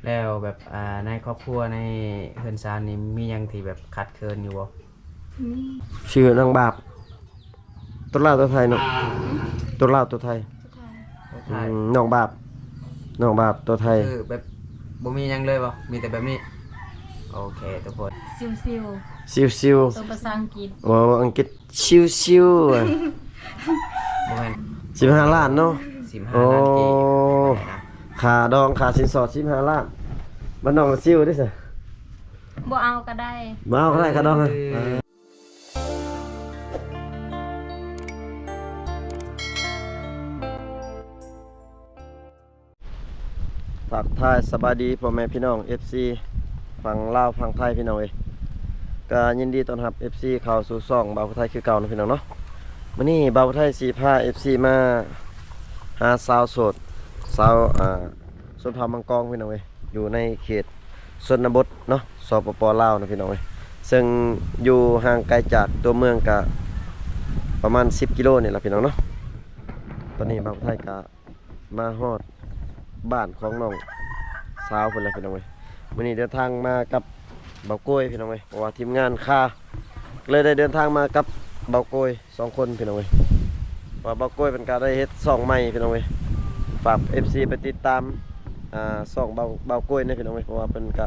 ແລ້ວແບບ ອ່າ ໃນຄອບຄົວ ໃນເຮືອນຊານນີ້ ມີຫຍັງທີ່ແບບຂາດເຂີນຢູ່ບໍ່? ມີ. ຊື່ນ້ອງບາບ ຕົວລາວຕົວໄທເນາະ? ຕົວລາວຕົວໄທ? ຕົວໄທ. ອືມ ນ້ອງບາບ ນ້ອງບາບຕົວໄທ. ຄືແບບບໍ່ມີຫຍັງເລີຍບໍ່? ມີແຕ່ແບບນີ້. ໂອເຄທຸກຄົນ. ຊິວໆ ຕົວພາສາອັງກິດ. ໂອ້ ອັງກິດ ຊິວໆ ບໍ່ແມ່ນ ສິບຫ້າລ້ານເນາະ? ສິບຫ້າລ້ານກີບ. ໂອ້ ຄ່າດອງ ຄ່າສິນສອດ ສິບຫ້າລ້ານ. ບ້ານນ້ອງຊິວເດ້ຊະ? ບໍ່ເອົາກໍໄດ້. ບໍ່ເອົາກໍໄດ້ ຄ່າດອງ. ເອີ. ທັກທາຍສະບາຍດີພໍ່ແມ່ພີ່ນ້ອງ ເອັຟຊີ ຝັ່ງລາວຝັ່ງໄທ ພີ່ນ້ອງເອີຍ. ກໍຍິນດີຕ້ອນຮັບ ເອັຟຊີ ເຂົ້າສູ່ຊ່ອງບ່າວຜູ້ໄທຄືເກົ່ານະ ພີ່ນ້ອງເນາະ. ມື້ນີ້ບ່າວຜູ້ໄທຊິພາ ເອັຟຊີ ມາຫາສາວໂສດ ສາວ ອ່າ ຊົນເຜົ່າມັງກອງ ພີ່ນ້ອງເອີຍ ຢູ່ໃນເຂດຊົນນະບົດເນາະ ສປປ ລາວນະ ພີ່ນ້ອງເອີຍ ເຊິ່ງຢູ່ຫ່າງໄກຈາກຕົວເມືອງກະປະມານສິບກິໂລນີ້ລະ ພີ່ນ້ອງເນາະ. ຕອນນີ້ບ່າວຜູ້ໄທກະ ມາຮອດບ້ານຂອງນ້ອງສາວເພິ່ນແລ້ວ ພີ່ນ້ອງເອີຍ. ມື້ນີ້ເດີນທາງມາກັບບ່າວໂກຍ ພີ່ນ້ອງເອີຍ ເພາະວ່າທີມງານຄາ ກໍເລີຍໄດ້ເດີນທາງມາກັບບ່າວໂກຍສອງຄົນ ພີ່ນ້ອງເອີຍ. ວ່າບ່າວໂກຍເພິ່ນກໍໄດ້ເຮັດຊ່ອງໃໝ່ ພີ່ນ້ອງເອີຍ. ຝາກ ເອັຟຊີ ໄປຕິດຕາມ ອ່າ ຊ່ອງບ່າວ ບ່າວໂກຍແດ່ ພີ່ນ້ອງເອີຍ ເພາະວ່າເພິ່ນກໍ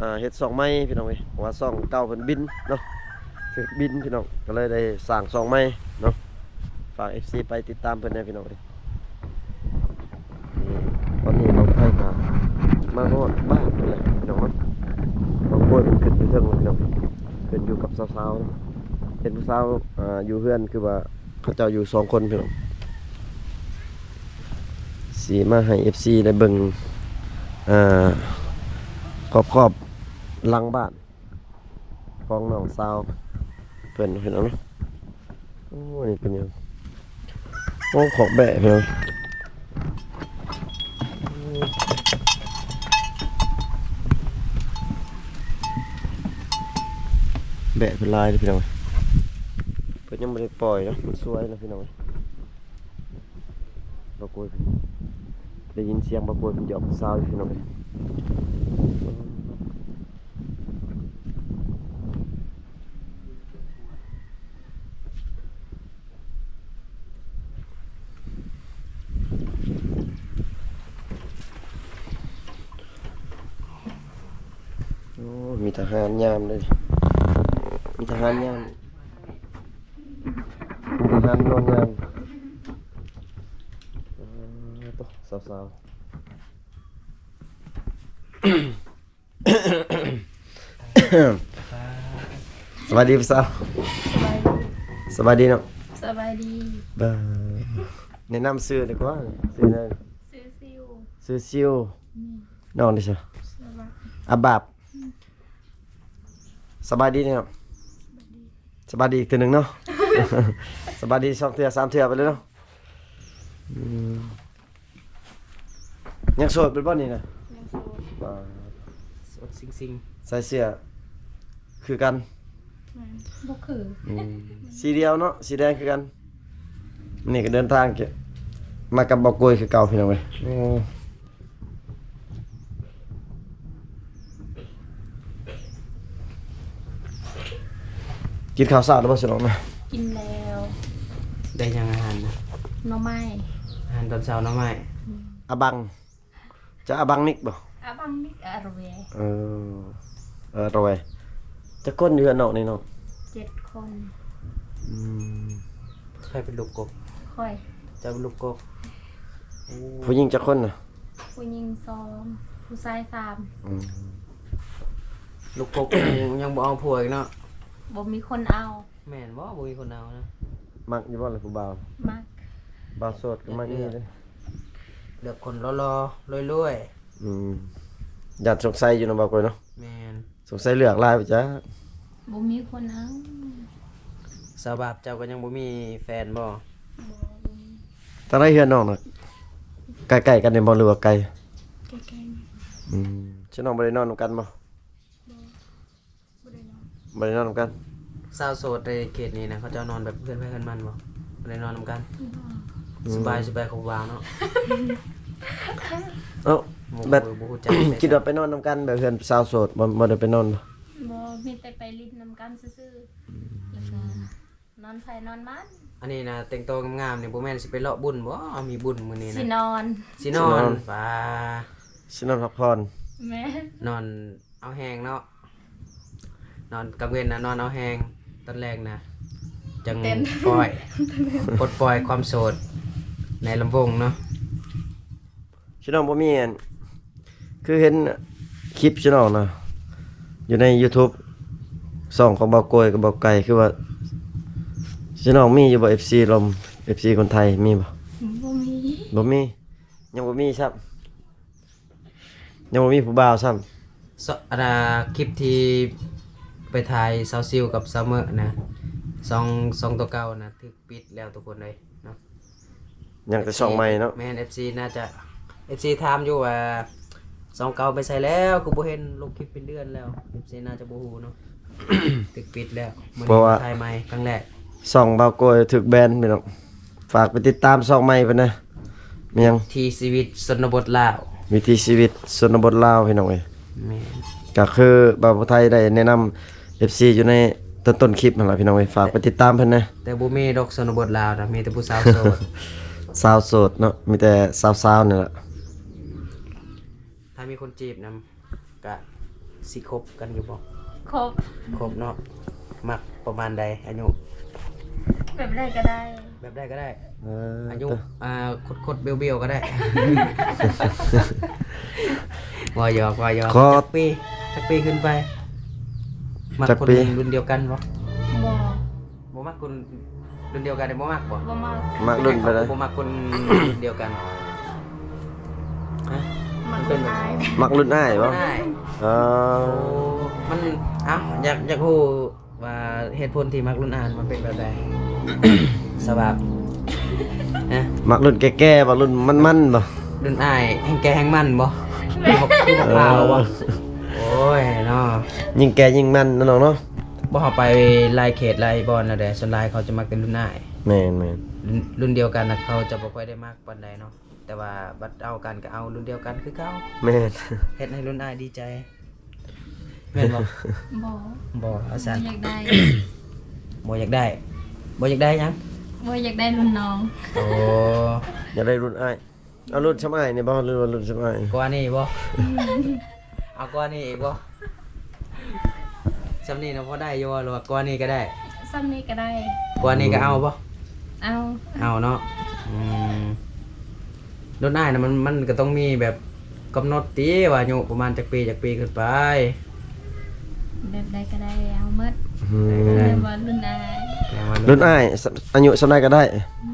ອ່າ ເຮັດຊ່ອງໃໝ່ ພີ່ນ້ອງເອີຍ ເພາະວ່າຊ່ອງເກົ່າເພິ່ນບິນເນາະ ຖືກບິນ ພີ່ນ້ອງ ກໍເລີຍໄດ້ສ້າງຊ່ອງໃໝ່ເນາະ. ຝາກ ເອັຟຊີ ໄປຕິດຕາມເພິ່ນແດ່ ພີ່ນ້ອງເອີຍ. ຕອນນີ້ບ່າວໄທກໍມາຮອດບ້ານເພິ່ນແລ້ວ ພີ່ນ້ອງເນາະ. ບ່າວໂກຍເພິ່ນຂຶ້ນຢູ່ເທິງແລ້ວ ພີ່ນ້ອງ ຂຶ້ນຢູ່ກັບສາວໆເນາະ. ເຫັນຜູ້ສາວ ອ່າ ຢູ່ເຮືອນ ຄືວ່າເຂົາເຈົ້າຢູ່ສອງຄົນ ພີ່ນ້ອງ. ຊິມາໃຫ້ ເອັຟຊີ ໄດ້ເບິ່ງ ອ່າ ຮອບໆຫຼັງບ້ານ ຂອງນ້ອງສາວເພິ່ນ ພີ່ນ້ອງເນາະ. ໂອ້ ນີ້ເປັນຫຍັງ? ໂອ້ ຂອກແບ້ ພີ່ນ້ອງ. ແບ້ເພິ່ນຫຼາຍເດ້ ພີ່ນ້ອງ. ເພິ່ນຍັງບໍ່ໄດ້ປ່ອຍເນາະ ມັນສວຍນະ ພີ່ນ້ອງ. ບ່າວໂກຍ ໄດ້ຍິນສຽງບ່າວໂກຍເພິ່ນຢອກຜູ້ສາວຢູ່ ພີ່ນ້ອງເອີຍ. ໂອ້ ມີທະຫານຍາມເດ້ ມີທະຫານຍາມ ມີທະຫານນອນຍາມ. ເອີ ໂຕ ສາວໆ ສະບາຍດີຜູ້ສາວ. ສະບາຍດີ ສະບາຍດີເນາະ. ສະບາຍດີ. ແນະນຳຊື່ດີກວ່າ ຊື່ຫຍັງ? ຊື່ຊິວ. ຊື່ຊິວ. ອືມ. ນ້ອງເດຊະ? ອາບາບ. ອາບາບ. ອືມ. ສະບາຍດີເນາະ. ສະບາຍດີ. ສະບາຍດີອີກເທື່ອໜຶ່ງເນາະ. ສະບາຍດີສອງເທື່ອສາມເທື່ອໄປເລີຍເນາະ. ອືມ. ຍັງໂສດເປັນບໍ່ນີ້ນະ? ຍັງໂສດ. ອ່າ ໂສດຊິງໆ. ໃສ່ເສື້ອຄືກັນ? ແມ່ນ ບໍ່ຄື. ອືມ ສີດຽວເນາະ ສີແດງຄືກັນ. ນີ້ກໍເດີນທາງມາກັບບ່າວໂກຍຄືເກົ່າ ພີ່ນ້ອງເອີຍ. ໂອ້ ກິນເຂົ້າເຊົ້າແລ້ວບໍ່ສະໜອງນະ? ກິນແລ້ວ. ໄດ້ຫຍັງອາຫານນະ? ໜໍ່ໄມ້. ອາຫານຕອນເຊົ້າໜໍ່ໄມ້. ອືມ. ອາບັງ ຈະອາບັງນິກບໍ່? ອາບັງນິກ ອາຣະແວ. ເອີ ອາຣະແວ. ຈັກຄົນຢູ່ເຮືອນນ້ອງນີ້ນ້ອງ? ເຈັດຄົນ. ອືມ. ໃຜເປັນລູກກົກ? ຂ້ອຍ. ເຈົ້າເປັນລູກກົກ. ໂອ້ ຜູ້ຍິງຈັກຄົນນະ? ຜູ້ຍິງສອງ ຜູ້ຊາຍສາມ. ອືມ. ລູກກົກຍັງ ຍັງບໍ່ເອົາຜົວອີກເນາະ? ບໍ່ມີຄົນເອົາ. ແມ່ນບໍ່? ບໍ່ມີຄົນເອົານະ. ມັກຢູ່ບໍ່ລະຜູ້ບ່າວ? ມັກ. ບ່າວໂສດກໍມັກຢູ່ເດ້. ເລືອກຄົນຫຼໍ່ໆ ລວຍໆ. ອືມ. ຢ້ານສົງໄສຢູ່ເນາະ ບ່າວໂກຍເນາະ. ແມ່ນ. ສົງໄສເລືອກຫຼາຍບໍ່ຈັກ. ບໍ່ມີຄົນເອົາ. ສາວບາບ ເຈົ້າກໍຍັງບໍ່ມີແຟນບໍ່? ບໍ່ ບໍ່ມີ. ທາງໃດເຮືອນນ້ອງນະ? ໃກ້ໆກັນນີ້ບໍ່ ຫຼືວ່າໄກ? ໃກ້ໆ. ອືມ. ຊະນ້ອງບໍ່ໄດ້ນອນນຳກັນບໍ່? ບໍ່. ບໍ່ໄດ້ນອນ ບໍ່ໄດ້ນອນນຳກັນ. ສາວໂສດໃນເຂດນີ້ນະ ເຂົາເຈົ້ານອນແບບເຮືອນໃຜເຮືອນມັນບໍ່? ບໍ່ໄດ້ນອນນຳກັນ. ອືມ. ສະບາຍ ສະບາຍກວ່າເນາະ. ເອົ້າ ແບບ ບໍ່ຮູ້ຈັກ ຄິດວ່າໄປນອນນຳກັນ ແບບເຮືອນສາວໂສດ ບໍ່ ບໍ່ໄດ້ໄປນອນບໍ່? ບໍ່ ມີແຕ່ໄປຫຼິ້ນນຳກັນຊື່ໆ ແລ້ວກໍນອນໃຜນອນມັນ. ອັນນີ້ນະ ແຕ່ງຕົວງາມໆ ນີ້ ບໍ່ແມ່ນຊິໄປເລາະບຸນບໍ່? ມີບຸນມື້ນີ້ນະ ຊິນອນ ຊິນອນ ຊິນອນ ປາ ຊິນອນພັກຜ່ອນ. ແມ່ນ ນອນເອົາແຮງເນາະ ນອນກາງເວັນນະ ນອນເອົາແຮງ ຕອນແລງນະ ຈັ່ງ ເຕັ້ນ ປ່ອຍ ປົດປ່ອຍຄວາມໂສດໃນລຳວົງເນາະ. ພີ່ນ້ອງບໍ່ມີອັນ ຄືເຫັນຄລິບພີ່ນ້ອງນະ ຢູ່ໃນຢູທູບ ຊ່ອງຂອງບ່າວໂກຍກັບບ່າວໄກ່ ຄືວ່າພີ່ນ້ອງມີຢູ່ບໍ່ ເອັຟຊີລາວ ເອັຟຊີຄົນໄທ ມີບໍ່? ບໍ່ມີ ບໍ່ມີ ຍັງບໍ່ມີຊ້ຳ ຍັງບໍ່ມີຜູ້ບ່າວຊ້ຳ. ສະ ອັນນ່າ ຄລິບທີ່ໄປຖ່າຍສາວຊິວກັບສາວເມີນະ ຊ່ອງ ຊ່ອງຕົວເກົ່ານະ ຖືກປິດແລ້ວທຸກຄົນເອີຍເນາະ. ຍັງແຕ່ຊ່ອງໃໝ່ເນາະ. ແມ່ນ ເອັຟຊີ ໜ້າຈະ ເອັຟຊີ ຖາມຢູ່ວ່າ ຊ່ອງເກົ່າໄປໃສແລ້ວ ຄືບໍ່ເຫັນລົງຄລິບເປັນເດືອນແລ້ວ. ເອັຟຊີ ໜ້າຈະບໍ່ຮູ້ເນາະ ຖືກປິດແລ້ວ. ມື້ນີ້ ເພາະວ່າ ມາຖ່າຍໃໝ່ຄັ້ງແລກ. ຊ່ອງບ່າວໂກຍຖືກແບນພີ່ນ້ອງ. ຝາກໄປຕິດຕາມຊ່ອງໃໝ່ເພິ່ນນະ ແມ່ນຫຍັງ? ວິຖີຊີວິດຊົນນະບົດລາວ ວິຖີຊີວິດຊົນນະບົດລາວ ພີ່ນ້ອງເອີຍ. ແມ່ນ ກໍຄືບ່າວຜູ້ໄທໄດ້ແນະນຳເອັຟຊີຢູ່ໃນຕົ້ນໆຄລິບຫັ້ນລະ ພີ່ນ້ອງເອີຍ. ຝາກໄປຕິດຕາມເພິ່ນນະ. ແຕ່ ແຕ່ບໍ່ມີດອກຊົນນະບົດລາວນະ ມີແຕ່ຜູ້ສາວໂສດ ສາວໂສດເນາະ ມີແຕ່ສາວໆນີ້ລະ. ຖ້າມີຄົນຈີບນຳ ກະຊິຄົບກັນຢູ່ບໍ່? ຄົບ ຄົບເນາະ. ມັກປະມານໃດອາຍຸ? ແບບໃດກໍໄດ້ ແບບໃດກໍໄດ້. ເອີ ອາຍຸ ເອີ ຄົດໆ ບ້ຽວໆ ກໍໄດ້. ບໍ່ ຢອກ ບໍ່ ຢອກ. ຈັກປີ ຈັກປີຂຶ້ນໄປ? ມັກຄົນ ຈັກປີ? ລຸ້ນດຽວກັນບໍ່? ບໍ່ ບໍ່ມັກຄົນລຸ້ນດຽວກັນນີ້ ບໍ່ມັກບໍ່? ບໍ່ມັກ. ມັກລຸ້ນປານໃດ? ເປັນຫຍັງເຂົາບໍ່ມັກຄົນລຸ້ນດຽວກັນ? ຮະ? ມັກລຸ້ນອ້າຍ ມັກລຸ້ນອ້າຍບໍ່? ລຸ້ນອ້າຍ. ເອີ ໂອ້ ມັນ ເອົ້າ ຢາກ ຢາກຮູ້ວ່າເຫດຜົນທີ່ມັກລຸ້ນອ້າຍມັນເປັນແບບໃດ? ສະບາບ ຮະ? ມັກລຸ້ນແກ່ໆບໍ່? ລຸ້ນມັນໆບໍ່? ລຸ້ນອ້າຍແຮ່ງແກ່ແຮ່ງມັນບໍ່? ຄືບັກ ຄືບັກພ້າວບໍ່? ເອີ ໂອ້ຍເນາະ ຍິ່ງແກ່ຍິ່ງມັນເນາະນ້ອງເນາະ. ບໍ່ ເຮົາໄປຫຼາຍເຂດຫຼາຍບ່ອນແລ້ວເດ້ ສ່ວນຫຼາຍເຂົາຈະມັກແຕ່ລຸ້ນອ້າຍ. ແມ່ນໆ ລຸ້ນ ລຸ້ນດຽວກັນນະ ເຂົາຈະບໍ່ຄ່ອຍໄດ້ມັກປານໃດເນາະ ແຕ່ວ່າບັດເອົາກັນກໍເອົາລຸ້ນດຽວກັນຄືເກົ່າ. ແມ່ນ ເຮັດໃຫ້ລຸ້ນອ້າຍດີໃຈ ແມ່ນບໍ່? ບໍ່ ບໍ່ ເອົາຊັ້ນ ບໍ່ຢາກໄດ້ ບໍ່ຢາກໄດ້ ບໍ່ຢາກໄດ້ຫຍັງ? ບໍ່ຢາກໄດ້ລຸ້ນນ້ອງ. ໂອ້ ຢາກໄດ້ລຸ້ນອ້າຍ. ເອົາລຸ້ນສ່ຳອ້າຍນີ້ບໍ່ ຫຼືວ່າລຸ້ນສ່ຳອ້າຍ? ກວ່ານີ້ບໍ່? ເອົາກວ່ານີ້ອີກບໍ່? ສ່ຳນີ້ນະພໍໄດ້ຢູ່ບໍ່ ຫຼືວ່າກວ່ານີ້ກໍໄດ້? ສ່ຳນີ້ກໍໄດ້. ກວ່ານີ້ກໍເອົາບໍ່? ເອົາ ເອົາເນາະ. ອືມ ລຸ້ນອ້າຍນະ ມັນ ມັນກໍຕ້ອງມີແບບກຳນົດຕິວ່າອາຍຸປະມານຈັກປີ ຈັກປີຂຶ້ນໄປ? ແບບໃດກໍໄດ້ ເອົາໝົດ. ອືມ ແມ່ນບໍ່ລຸ້ນອ້າຍ? ລຸ້ນອ້າຍ ອາຍຸສ່ຳໃດກໍໄດ້?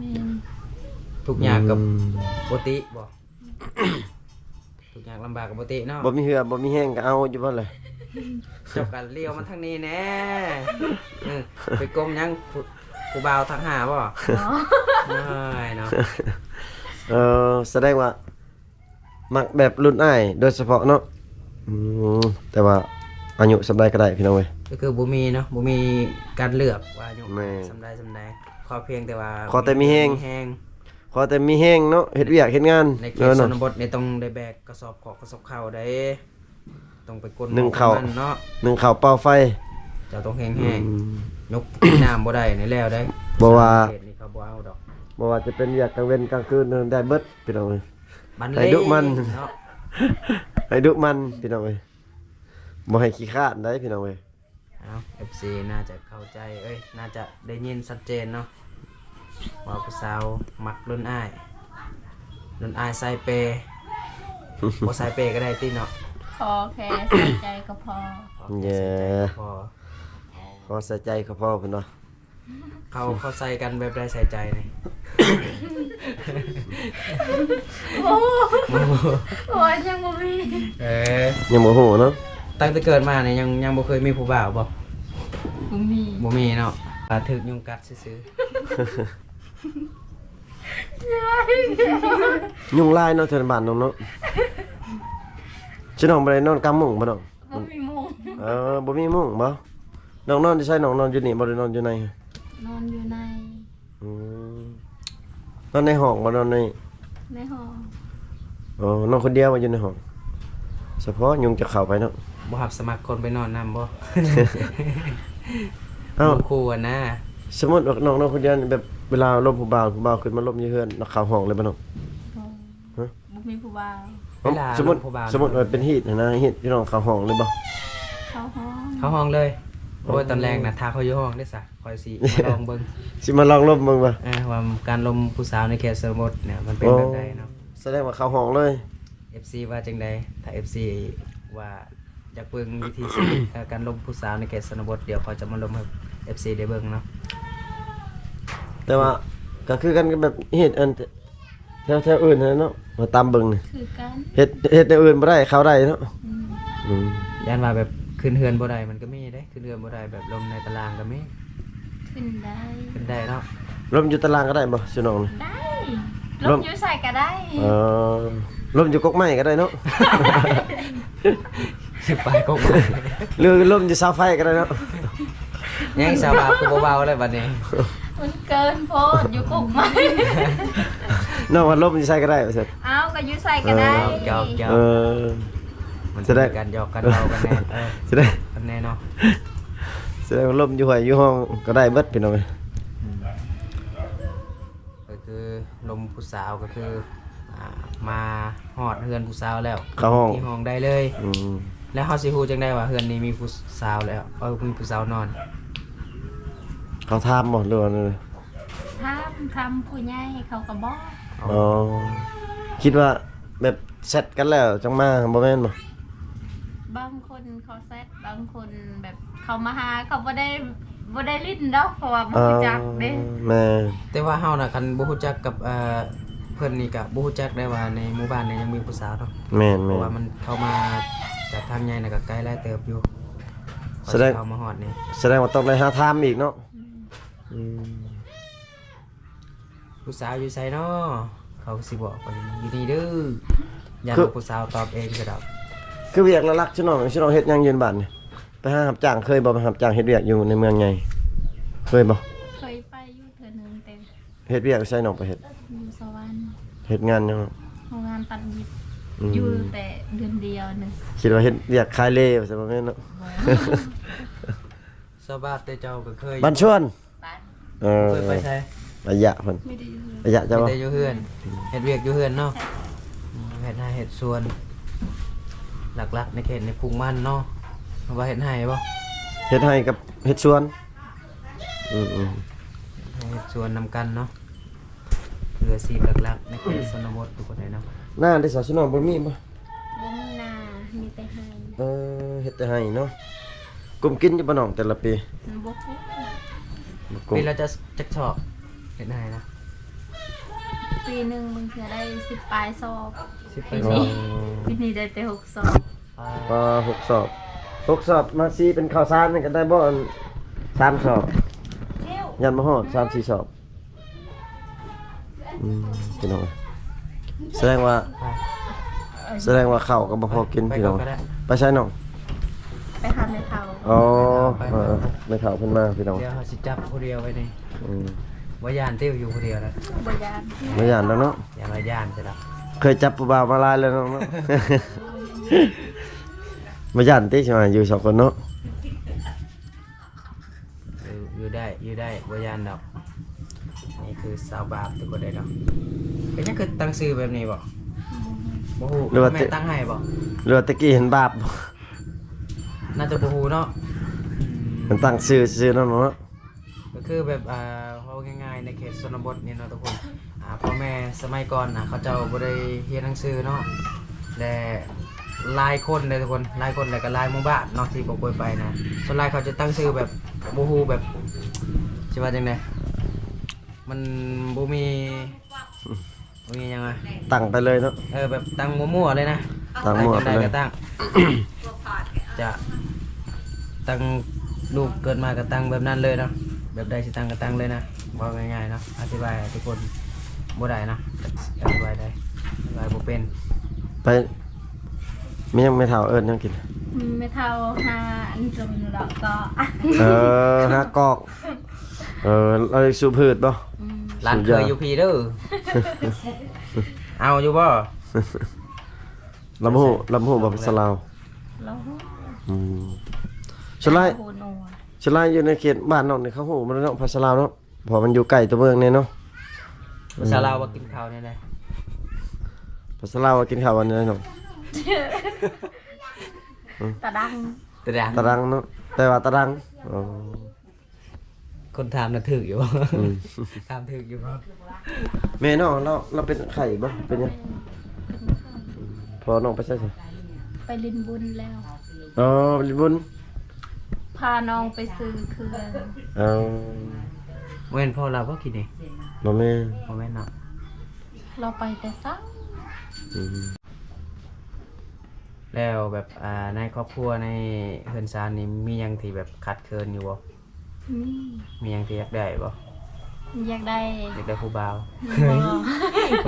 ແມ່ນ. ທຸກຍາກກໍ ອືມ ບໍ່ຕິບໍ່? ທຸກຍາກລຳບາກກໍບໍ່ຕິເນາະ. ບໍ່ມີເຫື່ອບໍ່ມີແຮງກໍເອົາຢູ່ບໍ່ລະ? ເຈົ້າກໍລ້ຽວມາທາງນີ້ແດ່. ເອີ ໄປກົ້ມຫຍັງ ຜູ້ ຜູ້ບ່າວທັກຫາບໍ່? ບໍ່. ໂອ້ຍເນາະ. ເອີ ສະແດງວ່າມັກແບບລຸ້ນອ້າຍໂດຍສະເພາະເນາະ. ອືມ ແຕ່ວ່າອາຍຸສ່ຳໃດກໍໄດ້ພີ່ນ້ອງເອີຍ. ກໍຄືບໍ່ມີເນາະ ບໍ່ມີການເລືອກວ່າອາຍຸ ແມ່ນ ສ່ຳໃດສ່ຳໃດ ຂໍພຽງແຕ່ວ່າ ຂໍແຕ່ມີແຮງ ມີແຮງ. ຂໍແຕ່ມີແຮງເນາະ ເຮັດວຽກເຮັດງານ. ໃນເຂດ ເອີ ເນາະ ຊົນນະບົດນີ້ຕ້ອງໄດ້ແບກກະສອບເຂົ້າກະສອບເຂົ້າໃດ ຕ້ອງໄປກົ້ນ ໜຶ້ງເຂົ້າ ໝໍ້ກັນເນາະ ໜຶ້ງເຂົ້າ ເປົ່າໄຟ ເຈົ້າຕ້ອງແຮງໆ. ອືມ ຍົກນ້ຳບໍ່ໄດ້ນີ້ແລ້ວໃດ. ບໍ່ວ່າ ເຂດນີ້ເຂົາບໍ່ເອົາດອກ. ບໍ່ວ່າຈະເປັນວຽກກາງເວັນກາງຄືນໄດ້ເບິດພີ່ນ້ອງເອີຍ. ໃຫ້ດຸໝັ່ນເນາະ ໃຫ້ດຸໝັ່ນພີ່ນ້ອງເອີຍ ບໍ່ໃຫ້ຂີ້ຄ້ານໃດພີ່ນ້ອງເອີຍ. ເອົາ ເອັຟຊີ ໜ້າຈະເຂົ້າໃຈ ເອີຍ ໜ້າຈະໄດ້ຍິນຊັດເຈນເນາະ ວ່າຜູ້ສາວມັກລຸ້ນອ້າຍ ລຸ້ນອ້າຍສາຍເປ ບໍ່ສາຍເປກໍໄດ້ຕິເນາະ ຂໍແຄ່ໃສ່ໃຈກໍພໍ. ຂໍແຄ່ໃສ່ໃຈກໍພໍ. ຂໍໃສ່ໃຈກໍພໍເພິ່ນວ່າ. ເຂົາ ເຂົາໃສ່ກັນແບບໃດໃສ່ໃຈນີ້? ໂອ້ ໂອ້ ຍັງບໍ່ມີ. ເອີ ຍັງບໍ່ຮູ້ເນາະ. ຕັ້ງແຕ່ເກີດມານີ້ຍັງ ຍັງບໍ່ເຄີຍມີຜູ້ບ່າວບໍ່? ບໍ່ມີ ບໍ່ມີເນາະ. ຖືກຍຸງກັດຊື່ໆ. ຍຸງຫຼາຍເນາະ ແຖວບ້ານນ້ອງເນາະ. ຊິນ້ອງບໍ່ໄດ້ນອນກາງມຸ້ງບໍ່ນ້ອງ? ບໍ່ມີມຸ້ງ. ເອີ ບໍ່ມີມຸ້ງບໍ່? ນ້ອງນອນຢູ່ໃສ? ນ້ອງນອນຢູ່ນີ້ບໍ່ ຫຼືນອນຢູ່ໃນ? ນອນຢູ່ໃນ. ອືມ ນອນໃນຫ້ອງບໍ່? ນອນໃນ ໃນຫ້ອງ. ອໍ ນອນຄົນດຽວບໍ່ຢູ່ໃນຫ້ອງ? ສະເພາະຍຸງຈະເຂົ້າໄປເນາະ. ບໍ່ຮັບສະໝັກຄົນໄປນອນນຳບໍ່? ເອົ້າ ໝູ່ຄູ່ຫັ້ນນະ. ສົມມຸດວ່ານ້ອງໆຄົນດຽວນີ້ ແບບເວລາລົມຜູ້ບ່າວ ຜູ້ບ່າວຂຶ້ນມາລົມຢູ່ເຮືອນ ແລ້ວເຂົ້າຫ້ອງເລີຍບໍ່ນ້ອງ? ບໍ່ ຮະ? ບໍ່ມີຜູ້ບ່າວ. ເວລາ ສົມມຸດ ລົມຜູ້ບ່າວ ສົມມຸດວ່າເປັນຮີດຫັ້ນນະ ຮີດພີ່ນ້ອງເຂົ້າຫ້ອງເລີຍບໍ່? ເຂົ້າຫ້ອງ ເຂົ້າຫ້ອງເລີຍ. ໂອ້ຍ ໂອ້ຍ ຕອນແລງນະ ຖ້າຂ້ອຍຢູ່ຫ້ອງເດ້ຊະ ຂ້ອຍຊິມາລອງເບິ່ງ ຊິມາລອງລົມເບິ່ງບໍ່? ເອີ ວ່າການລົມຜູ້ສາວໃນເຂດຊົນນະບົດເນຍ ມັນເປັນແບບໃດເນາະ? ໂອ້ ສະແດງວ່າເຂົ້າຫ້ອງເລີຍ. ເອັຟຊີວ່າຈັ່ງໃດ? ຖ້າເອັຟຊີວ່າຢາກເບິ່ງວິທີຊີວິດ ເອີ ການລົມຜູ້ສາວໃນເຂດຊົນນະບົດ ດຽວຂ້ອຍຈະມາລົມໃຫ້ເອັຟຊີໄດ້ເບິ່ງເນາະ. ແຕ່ວ່າກໍຄືກັນກັບແບບເຮັດອັນ ແຖວ ແຖວອື່ນຫັ້ນແຫຼະເນາະ ມາຕາມເບິ່ງນີ້ ຄືກັນ ເຮັດ ເຮັດແນວອື່ນບໍ່ໄດ້ ເຂົ້າໄດ້ເນາະ. ອືມ ອືມ ຢ້ານວ່າແບບຂຶ້ນເຮືອນບໍ່ໄດ້ ມັນກໍມີເດ້ ຂຶ້ນເຮືອນບໍ່ໄດ້ ແບບລົມໃນຕາລາງກໍມີ. ຂຶ້ນໄດ້ ຂຶ້ນໄດ້ເນາະ. ລົມຢູ່ຕາລາງກໍໄດ້ບໍ່ ຊຸນ້ອງນີ້? ໄດ້ ລົມ ລົມຢູ່ໃສກໍໄດ້. ເອີ ລົມຢູ່ກົກໄມ້ກໍໄດ້ເນາະ. ຊິໄປກົກໄມ້ ຫຼືລົມຢູ່ເສົາໄຟກໍໄດ້ເນາະ. ຍັງສາວບ່າວຄືບໍ່ເວົ້າເລີຍບັດນີ້? ມັນເກີນໂພດ ຢູ່ກົກໄມ້. ນ້ອງວ່າລົມຢູ່ໃສກໍໄດ້ວ່າຊັ້ນ. ເອົ້າ ກໍຢູ່ໃສກໍໄດ້. ເອີ ຢອກໆ ເອີ ມັນ ສະແດງ ເປັນການຢອກກັນເວົ້າກັນແນ່. ເອີ ສະແດງ ກັນແນ່ເນາະ. ສະແດງວ່າລົມຢູ່ຫ້ວຍຢູ່ຫ້ອງກໍໄດ້ເບິດ ພີ່ນ້ອງເອີຍ. ອືມ ກໍຄືລົມຜູ້ສາວກໍຄື ອ່າ ມາຮອດເຮືອນຜູ້ສາວແລ້ວ ເຂົ້າຫ້ອງ ທີ່ຫ້ອງໄດ້ເລີຍ. ອືມ ແລ້ວເຮົາຊິຮູ້ຈັ່ງໃດວ່າເຮືອນນີ້ມີຜູ້ສາວແລ້ວ ເອີ ມີຜູ້ສາວນອນ? ເຂົາຖາມບໍ່ ຫຼືວ່າແນວໃດ? ຖາມ ຖາມຜູ້ໃຫຍ່ເຂົາກໍບອກ. ອໍ ຄິດວ່າແບບແຊັດກັນແລ້ວຈັ່ງມາ ບໍ່ແມ່ນບໍ່? ບາງຄົນເຂົາແຊັດ ບາງຄົນແບບເຂົາມາຫາ ເຂົາບໍ່ໄດ້ ບໍ່ໄດ້ຫຼິ້ນດອກ ເພາະວ່າບໍ່ຮູ້ຈັກເດ້. ແມ່ນ ແຕ່ວ່າເຮົານະ ຄັນບໍ່ຮູ້ຈັກກັບ ເອີ ເພິ່ນນີ້ກະບໍ່ຮູ້ຈັກໄດ້ວ່າໃນໝູ່ບ້ານນີ້ຍັງມີຜູ້ສາວເນາະ. ແມ່ນໆ ເພາະວ່າມັນເຂົ້າມາຈາກທາງໃຫຍ່ນະ ກະໄກຫຼາຍເຕີບຢູ່. ສະແດງ ເຂົ້າມາຮອດນີ້ ສະແດງວ່າຕ້ອງໄດ້ຫາຖາມອີກເນາະ. ອືມ ອືມ ຜູ້ສາວຢູ່ໃສນໍ? ເຂົາຊິບອກວ່າຢູ່ນີ້ເດີ ຢ້ານວ່າຜູ້ສາວຕອບເອງຊະດອກ. ຄືວຽກຫຼັກໆ ຊິນ້ອງ ຊິນ້ອງເຮັດຫຍັງຢູ່ບ້ານນີ້? ໄປຫາຮັບຈ້າງ ເຄີຍບໍ່ໄປຮັບຈ້າງເຮັດວຽກຢູ່ໃນເມືອງໃຫຍ່? ເຄີຍບໍ່? ເຄີຍໄປຢູ່ເທື່ອໜຶ່ງ ແຕ່ ເຮັດວຽກຢູ່ໃສນ້ອງໄປເຮັດ? ຢູ່ສະຫວັນ. ເຮັດງານຫຍັງ? ໂຮງງານຕັດຫຍິບ. ອືມ ຢູ່ແຕ່ເດືອນດຽວໜຶ່ງ. ຄິດວ່າເຮັດວຽກຂາຍເລວ່າຊັ້ນ ບໍ່ແມ່ນເນາະ. ບໍ່ ສະບາຍແຕ່ເຈົ້າກໍເຄີຍ ບ້ານຊວນ. ເອີ ເຄີຍໄປໃສ? ອາຍະເພິ່ນ ມີແຕ່ຢູ່ເຮືອນ. ອາຍະເຈົ້າ ມີແຕ່ຢູ່ເຮືອນ. ເຮັດວຽກຢູ່ເຮືອນເນາະ. ເຮັດໄຮ່ເຮັດສວນ ຫຼັກໆໃນເຂດໃນປູກມັນເນາະ. ວ່າເຮັດໄຮ່ບໍ່? ເຮັດໄຮ່ກັບເຮັດສວນ. ອືມໆ ເຮັດສວນນຳກັນເນາະ. ຄືອາຊີບຫຼັກໆໃນເຂດຊົນນະບົດທຸກຄົນເລີຍເນາະ. ນາເດຊະ ຊຸນ້ອງບໍ່ມີບໍ່? ບໍ່ມີນາ ມີແຕ່ໄຮ່. ເອີ ເຮັດແຕ່ໄຮ່ເນາະ. ກຸ້ມກິນຢູ່ບໍ່ນ້ອງແຕ່ລະປີ? ບໍ່ກຸ້ມ ບໍ່ກຸ້ມ. ປີລະຈັກ ຈັກສອບເຮັດໄຮ່ນະ? ປີໜຶ່ງບາງເທື່ອໄດ້ສິບປາຍສອບ. ສິບປາຍສອບ. ປີນີ້ ປີນີ້ໄດ້ແຕ່ຫົກສອບ. ປາ ຫົກສອບ ຫົກສອບ ມາສີເປັນເຂົ້າສານນີ້ກໍໄດ້ບໍ່ ອັນ ສາມສອບ ຍັງບໍ່ຮອດ ສາມສີ່ສອບ. ອືມ ພີ່ນ້ອງ ສະແດງວ່າ ສະແດງວ່າເຂົ້າກໍບໍ່ພໍກິນ ໄປ ພີ່ນ້ອງ. ໄປໃສນ້ອງ? ໄປຫາແມ່ເຖົ້າ. ອໍ ໄປ ເອີ ແມ່ເຖົ້າເພິ່ນມາ ພີ່ນ້ອງ. ດຽວເຮົາຊິຈັບຜູ້ດຽວໄວ້ນີ້. ອືມ ບໍ່ຢ້ານຕິ ຢູ່ຜູ້ດຽວນະ? ບໍ່ຢ້ານ ບໍ່ຢ້ານດອກເນາະ. ຢ່າມາຢ້ານຊິລະ ເຄີຍຈັບຜູ້ບ່າວມາຫຼາຍແລ້ວນ້ອງເນາະ. ບໍ່ຢ້ານຕິ ຊິມາຢູ່ສອງຄົນເນາະ. ຢູ່ ຢູ່ໄດ້ ຢູ່ໄດ້ ບໍ່ຢ້ານດອກ. ນີ້ຄືສາວບາບທຸກຄົນເດ້ເນາະ. ເປັນຫຍັງຄືຕັ້ງຊື່ແບບນີ້ບໍ່? ບໍ່ຮູ້ ຫຼືວ່າແມ່ຕັ້ງໃຫ້ບໍ່? ຫຼືວ່າແຕ່ກີ້ເຫັນບາບ? ໜ້າຈະບໍ່ຮູ້ເນາະ. ອືມ ມັນຕັ້ງຊື່ຊື່ນັ້ນເນາະ. ກໍຄືແບບ ອ່າ ເວົ້າງ່າຍໆ ໃນເຂດຊົນນະບົດນີ້ເນາະທຸກຄົນ ອ່າ ພໍ່ແມ່ສະໄໝກ່ອນນະ ເຂົາເຈົ້າບໍ່ໄດ້ຮຽນໜັງສືເນາະ ແລະ ຫຼາຍຄົນເດ້ທຸກຄົນ ຫຼາຍຄົນ ແລະ ກໍຫຼາຍໝູ່ບ້ານເນາະ ທີ່ບໍ່ເຄີຍໄປນະ ສ່ວນຫຼາຍເຂົາຈະຕັ້ງຊື່ແບບບໍ່ຮູ້ ແບບ ຊິວ່າຈັ່ງໃດ ມັນບໍ່ມີ ບໍ່ມີຫຍັງຫວະ ຕັ້ງໄປເລີຍເນາະ. ເອີ ແບບຕັ້ງມົ້ວໆເລີຍນະ ຕັ້ງມົ້ວໄປເລີຍ ໃດກໍຕັ້ງ ຈະຕັ້ງ ລູກເກີດມາກໍຕັ້ງແບບນັ້ນເລີຍເນາະ ແບບໃດຊິຕັ້ງກໍຕັ້ງເລີຍນະ. ເວົ້າງ່າຍໆເນາະ ອະທິບາຍໃຫ້ທຸກຄົນບໍ່ໄດ້ເນາະ ອະທິບາຍໄດ້ ອະທິບາຍບໍ່ເປັນ. ໄປ ແມ່ນຫຍັງແມ່ເຖົ້າເອີ້ນຫຍັງກິນ? ແມ່ເຖົ້າຫາອັນຈຸ່ມດອກເກາະ. ເອີ ຫາກອກ. ເອີ ລາວສູບພືດບໍ່? ອືມ ຫຼານເຂີຍຢູ່ພີ້ເດີ ເອົາຢູ່ບໍ່? ລາວບໍ່ຮູ້ ລາວບໍ່ຮູ້ບໍ່ພາສາລາວ? ລາວຮູ້. ອືມ ສ່ວນຫຼາຍ ລາວຮູ້ໜໍ່ ສ່ວນຫຼາຍຢູ່ໃນເຂດບ້ານນ້ອງນີ້ ເຂົາຮູ້ໝົດເນາະ ພາສາລາວເນາະ ເພາະມັນຢູ່ໃກ້ຕົວເມືອງແດ່ເນາະ. ພາສາລາວວ່າກິນເຂົ້າແນວໃດ? ພາສາລາວວ່າກິນເຂົ້າວ່າແນວໃດນ້ອງ? ຕາດັງ ຕາດັງ ຕາດັງເນາະ ແປວ່າຕາດັງ. ອໍ ຄົນຖາມນະຖືກຢູ່ບໍ່? ອືມ ຖາມຖືກຢູ່ບໍ່? ແມ່ນ້ອງລາວ ລາວເປັນໄຂ້ບໍ່? ເປັນຫຍັງ? ພໍ່ນ້ອງໄປໃສຊະ? ໄປຫຼິ້ນບຸນແລ້ວ. ອໍ ໄປຫຼິ້ນບຸນ ພານ້ອງໄປຊື້ເຄື່ອງ. ເອົາ ບໍ່ແມ່ນພໍ່ລາວບໍ່ກິນນີ້? ບໍ່ແມ່ນ ບໍ່ແມ່ນເນາະ ລາວໄປແຕ່ເຊົ້າ. ອືມ ແລ້ວແບບ ອ່າ ໃນຄອບຄົວ ໃນເຮືອນຊານນີ້ ມີຫຍັງທີ່ແບບຂາດເຂີນຢູ່ບໍ່? ມີ. ມີຫຍັງທີ່ຢາກໄດ້ບໍ່? ຢາກໄດ້ ຢາກໄດ້ຜູ້ບ່າວ? ບໍ່.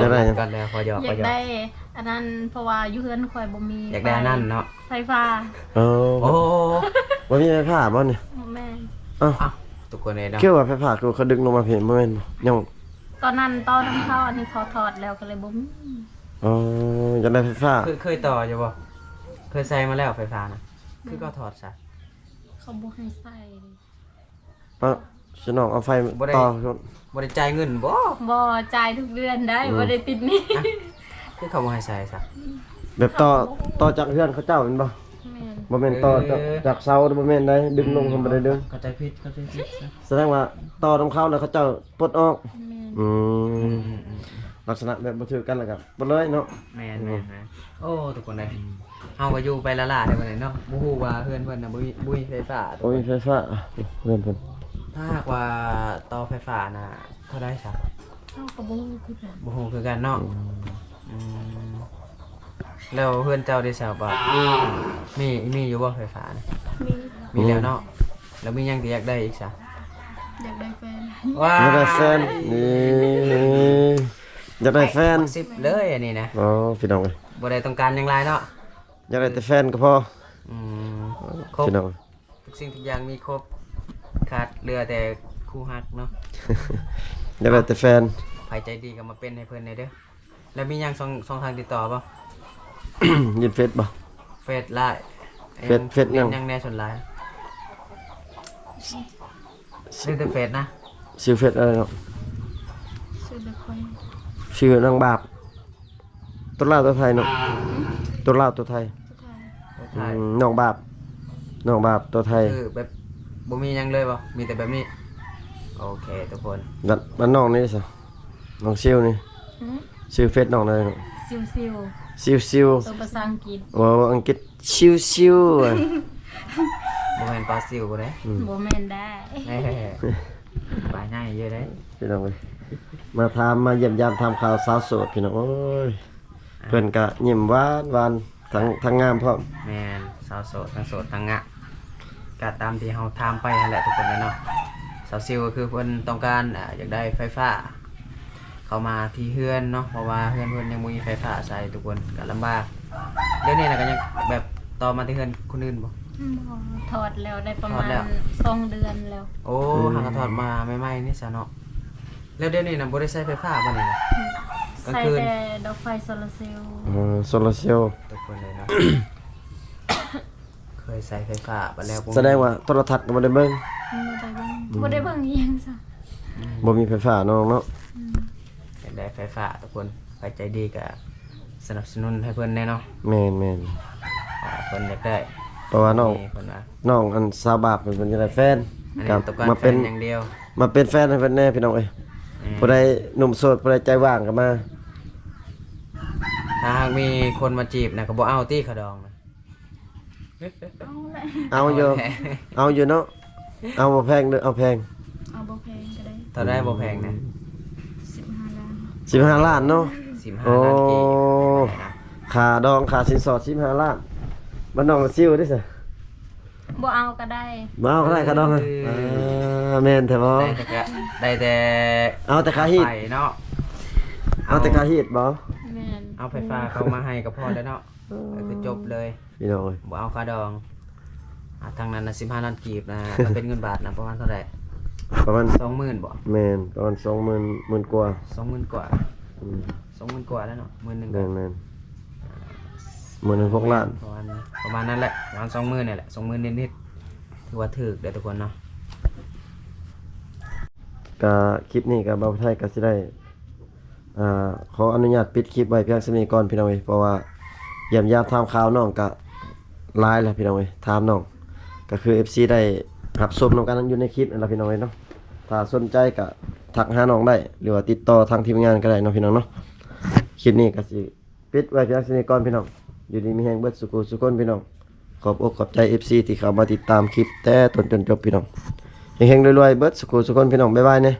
ຢາກໄດ້ຫຍັງ? ກັນແລ້ວ ຂໍຢອກ ຢາກໄດ້ ຂໍຢອກ ອັນນັ້ນ ເພາະວ່າຢູ່ເຮືອນຂ້ອຍບໍ່ມີ. ຢາກໄດ້ອັນນັ້ນເນາະ ໄຟຟ້າ. ເອີ ໂອ້ ບໍ່ມີໄຟຟ້າບໍ່ນີ້? ແມ່ນ. ເອົ້າ ເອົ້າ ທຸກຄົນເອີຍເນາະ ຄືວ່າໄຟຟ້າຄືເຂົາດຶງລົງມາພີ້ ບໍ່ແມ່ນບໍ່? ຍັງ ຕອນນັ້ນຕໍ່ນຳເຂົາ ອັນນີ້ເຂົາຖອດແລ້ວ ກໍເລີຍບໍ່ມີ. ອໍ ຢາກໄດ້ໄຟຟ້າ. ເຄີຍ ເຄີຍຕໍ່ຢູ່ບໍ່? ເຄີຍໃສ່ມາແລ້ວໄຟຟ້ານະ. ຄືເຂົາຖອດຊະ? ເຂົາບໍ່ໃຫ້ໃສ່. ປະ ຊິນ້ອງເອົາໄຟ ບໍ່ໄດ້ ຕໍ່ ບໍ່ໄດ້ຈ່າຍເງິນບໍ່? ບໍ່ ຈ່າຍທຸກເດືອນໄດ້. ອືມ ບໍ່ໄດ້ຕິດໜີ້. ອ່ະ ຄືເຂົາບໍ່ໃຫ້ໃສ່ຊະ? ແບບຕໍ່ ຕໍ່ຈາກເຮືອນເຂົາເຈົ້າແມ່ນບໍ່? ແມ່ນ. ບໍ່ແມ່ນຕໍ່ຈາກ ເອີ ຈາກເສົາ ບໍ່ແມ່ນໃດ ດຶງລົງ ອືມ ບໍ່ໄດ້ດຶງ. ເຂົ້າໃຈຜິດ ເຂົ້າໃຈຜິດ. ສະແດງວ່າຕໍ່ນຳເຂົາແລ້ວເຂົາເຈົ້າປົດອອກ. ແມ່ນ. ອືມ ອືມ ອືມ ອືມ ລັກສະນະແບບບໍ່ຖືກກັນແລ້ວກໍບໍ່ເລີຍເນາະ. ແມ່ນ ອືມ ແມ່ນ ແມ່ນ. ໂອ້ ທຸກຄົນເອີຍ ເຮົາກໍຢູ່ໄປລ້າໆໄດ໋ບັດນີ້ເນາະ ບໍ່ຮູ້ວ່າເຮືອນເພິ່ນນະ ບໍ່ມີ ບໍ່ມີໄຟຟ້າ. ບໍ່ມີໄຟຟ້າ ເຮືອນເພິ່ນ. ຖ້າຫາກວ່າຕໍ່ໄຟຟ້ານະ ເທົ່າໃດຊະ? ເຮົາກໍບໍ່ຮູ້ຄືກັນ. ບໍ່ຮູ້ຄືກັນເນາະ. ອືມ ອືມ ແລ້ວເຮືອນເຈົ້າເດຊະ ວ່າ ມີ ມີຢູ່ບໍ່ໄຟຟ້ານະ? ມີ. ມີແລ້ວເນາະ. ອືມ ແລ້ວມີຫຍັງທີ່ຢາກໄດ້ອີກຊະ? ຢາກໄດ້ແຟນ. ວ້າ ຢາກໄດ້ແຟນ. ນີ້ ຢາກໄດ້ແຟນ ສິບເລີຍອັນນີ້ນະ. ອໍ ພີ່ນ້ອງເອີຍ ບໍ່ໄດ້ຕ້ອງການຫຍັງຫຼາຍເນາະ ຢາກໄດ້ແຕ່ແຟນກໍພໍ. ອືມ ຄົບ ພີ່ນ້ອງ ທຸກສິ່ງທຸກຢ່າງມີຄົບ ຂາດເຫຼືອແຕ່ຄູ່ຮັກເນາະ. ຢາກໄດ້ແຕ່ແຟນ. ໃຜໃຈດີກໍມາເປັນໃຫ້ເພິ່ນແດ່ເດີ. ແລ້ວມີຫຍັງຊ່ອງ ຊ່ອງທາງຕິດຕໍ່ບໍ່? ຫຼິ້ນເຟສບໍ່? ເຟສຫຼາຍ. ເຟສ ເຟສຫຍັງ? ຫຼິ້ນຫຍັງແດ່ສ່ວນຫຼາຍ? ຫຼິ້ນແຕ່ເຟສນະ. ຊື່ເຟສອະໄລເນາະ? ຊື່ແບບຂ້ອຍ ຊື່ນາງບາບ. ຕົວລາວຕົວໄທເນາະ? ຕົວລາວຕົວໄທ? ຕົວໄທ. ຕົວໄທ. ອືມ ນ້ອງບາບ ນ້ອງບາບຕົວໄທ. ຄືແບບບໍ່ມີຫຍັງເລີຍບໍ່? ມີແຕ່ແບບນີ້. ໂອເຄທຸກຄົນ. ແລ້ວ ແລ້ວນ້ອງນີ້ຊະ? ນ້ອງຊິວນີ້. ຫື? ຊື່ເຟສນ້ອງແນວໃດເນາະ? ຊິວຊິວ. ຊິວຊິວ. ຕົວພາສາອັງກິດ. ເວົ້າອັງກິດ ຊິວຊິວ. ບໍ່ແມ່ນປາຊິວເດ້. ອືມ ບໍ່ແມ່ນໄດ໋. ເອີ ປາໃຫຍ່ຢູ່ເດ້. ພີ່ນ້ອງເອີຍ ມາຖາມ ມາຢ້ຽມຢາມຖາມຂ່າວສາວໂສດ ພີ່ນ້ອງເອີຍ. ອ່າ ເພິ່ນກະຍິ້ມຫວານໆ ທັງ ທັງງາມພ້ອມ. ແມ່ນ ສາວໂສດ ທັງໂສດ ທັງງາມ ກະຕາມທີ່ເຮົາຖາມໄປຫັ້ນແຫຼະທຸກຄົນເນາະ. ສາວຊິວກໍຄືເພິ່ນຕ້ອງການ ອ່າ ຢາກໄດ້ໄຟຟ້າເຂົ້າມາທີ່ເຮືອນເນາະ ເພາະວ່າເຮືອນເພິ່ນຍັງບໍ່ມີໄຟຟ້າໃຊ້ທຸກຄົນ ກະລຳບາກ. ດຽວນີ້ນະ ກະຍັງແບບຕໍ່ມາແຕ່ເຮືອນຄົນອື່ນບໍ່? ບໍ່ ຖອດແລ້ວ ໄດ້ປະມານ ຖອດແລ້ວ ສອງເດືອນແລ້ວ. ໂອ້ ອືມ ຫາກະຖອດມາໃໝ່ໆນີ້ຊະເນາະ. ແລ້ວດຽວນີ້ນະ ບໍ່ໄດ້ໃຊ້ໄຟຟ້າບໍ່ນີ້ນະ? ອືມ ກາງຄືນ ໃຊ້ແຕ່ດອກໄຟໂຊລາເຊວ. ເອີ ໂຊລາເຊວ. ທຸກຄົນເລີຍເນາະ ເຄີຍໃຊ້ໄຟຟ້າປານແລ້ວບໍ່ມີ. ສະແດງວ່າໂທລະທັດກໍບໍ່ໄດ້ເບິ່ງ. ອືມ ບໍ່ໄດ້ເບິ່ງ. ອືມ ບໍ່ໄດ້ເບິ່ງອີ່ຫຍັງຊະ. ອືມ ບໍ່ມີໄຟຟ້າເນາະ ນ້ອງເນາະ. ອືມ ຢາກໄດ້ໄຟຟ້າທຸກຄົນ ໃຜໃຈດີກໍສະໜັບສະໜູນໃຫ້ເພິ່ນແດ່ເນາະ. ແມ່ນໆ ເພິ່ນຢາກໄດ້ ເພາະວ່ານ້ອງ ເພິ່ນວ່າ ນ້ອງອັນສາວບາບເພິ່ນ ເພິ່ນຢາກໄດ້ແຟນ. ອັນນີ້ຕ້ອງການແຟນຢ່າງດຽວ. ມາເປັນແຟນໃຫ້ເພິ່ນແດ່ພີ່ນ້ອງເອີຍ. ແມ່ນ. ຜູ້ໃດໜຸ່ມໂສດ ຜູ້ໃດໃຈວ່າງກໍມາ. ຖ້າຫາກມີຄົນມາຈີບນະ ກໍບໍ່ເອົາຕິ ຂະດອງນະ? ເອົາແຫຼະ ເອົາຢູ່ ເອົາແຫຼະ ເອົາຢູ່ເນາະ. ເອົາບໍ່ແພງເດີ ເອົາແພງ ເອົາບໍ່ແພງກໍໄດ້. ເທົ່າໃດບໍ່ແພງນະ? ສິບຫ້າລ້ານ. ສິບຫ້າລ້ານເນາະ. ສິບຫ້າລ້ານກີບ. ໂອ້ ຄ່າດອງ ຄ່າສິນສອດສິບຫ້າລ້ານ. ບ້ານນ້ອງຊິວເດ້ຊະ? ບໍ່ເອົາກໍໄດ້. ບໍ່ເອົາກໍໄດ້ຄ່າດອງ. ເອີ ອ່າ ແມ່ນແທ້ບໍ່? ໄດ້ແຕ່ກະ ໄດ້ແຕ່ ເອົາແຕ່ຄ່າຮີດໄຟເນາະ. ເອົາແຕ່ຄ່າຮີດບໍ່? ແມ່ນ. ເອົາໄຟຟ້າເຂົ້າມາໃຫ້ກໍພໍແລ້ວເນາະ. ເອີ ກໍຄືຈົບເລີຍ ພີ່ນ້ອງເອີຍ. ບໍ່ເອົາຄ່າດອງ. ອ່າ ທາງນັ້ນນະ ສິບຫ້າລ້ານກີບນະ ຖ້າເປັນເງິນບາດນະ ປະມານເທົ່າໃດ? ປະມານ ສອງໝື່ນບໍ່? ແມ່ນ ປະມານ ສອງໝື່ນ ໝື່ນກວ່າ. ສອງໝື່ນກວ່າ. ອືມ ສອງໝື່ນກວ່າແລ້ວເນາະ ໝື່ນໜຶ່ງ. ແມ່ນໆ. หมื่นหนึ่งหกล้าน ປະມານນີ້ ປະມານນັ້ນແຫຼະ ປະມານສອງໝື່ນນີ້ແຫຼະ ສອງໝື່ນນິດໆ ຖືວ່າຖືກເດ້ທຸກຄົນເນາະ. ກະຄລິບນີ້ກະບ່າວໄທກະຊິໄດ້ ອ່າ ຂໍອະນຸຍາດປິດຄລິບໄວ້ພຽງສ່ຳນີ້ກ່ອນພີ່ນ້ອງເອີຍ ເພາະວ່າຢ້ຽມຢາມຖາມຂ່າວນ້ອງກະຫຼາຍແລ້ວພີ່ນ້ອງເອີຍ ຖາມນ້ອງ ກະຄືເອັຟຊີໄດ້ຮັບຊົມນຳກັນຢູ່ໃນຄລິບນັ້ນລະພີ່ນ້ອງເອີຍເນາະ. ຖ້າສົນໃຈກະທັກຫານ້ອງໄດ້ ຫຼືວ່າຕິດຕໍ່ທາງທີມງານກະໄດ້ເນາະພີ່ນ້ອງເນາະ. ຄລິບນີ້ກະຊິປິດໄວ້ພຽງສ່ຳນີ້ກ່ອນພີ່ນ້ອງ ຢູ່ດີມີແຮງເບິດສູ່ຄູ່ສູ່ຄົນພີ່ນ້ອງ. ຂອບອົກຂອບໃຈເອັຟຊີທີ່ເຂົ້າມາຕິດຕາມຄລິບແຕ່ຕົ້ນຈົນຈົບພີ່ນ້ອງ ເຮັງໆລວຍໆເບິດສູ່ຄູ່ສູ່ຄົນພີ່ນ້ອງ ບາຍບາຍແນ່.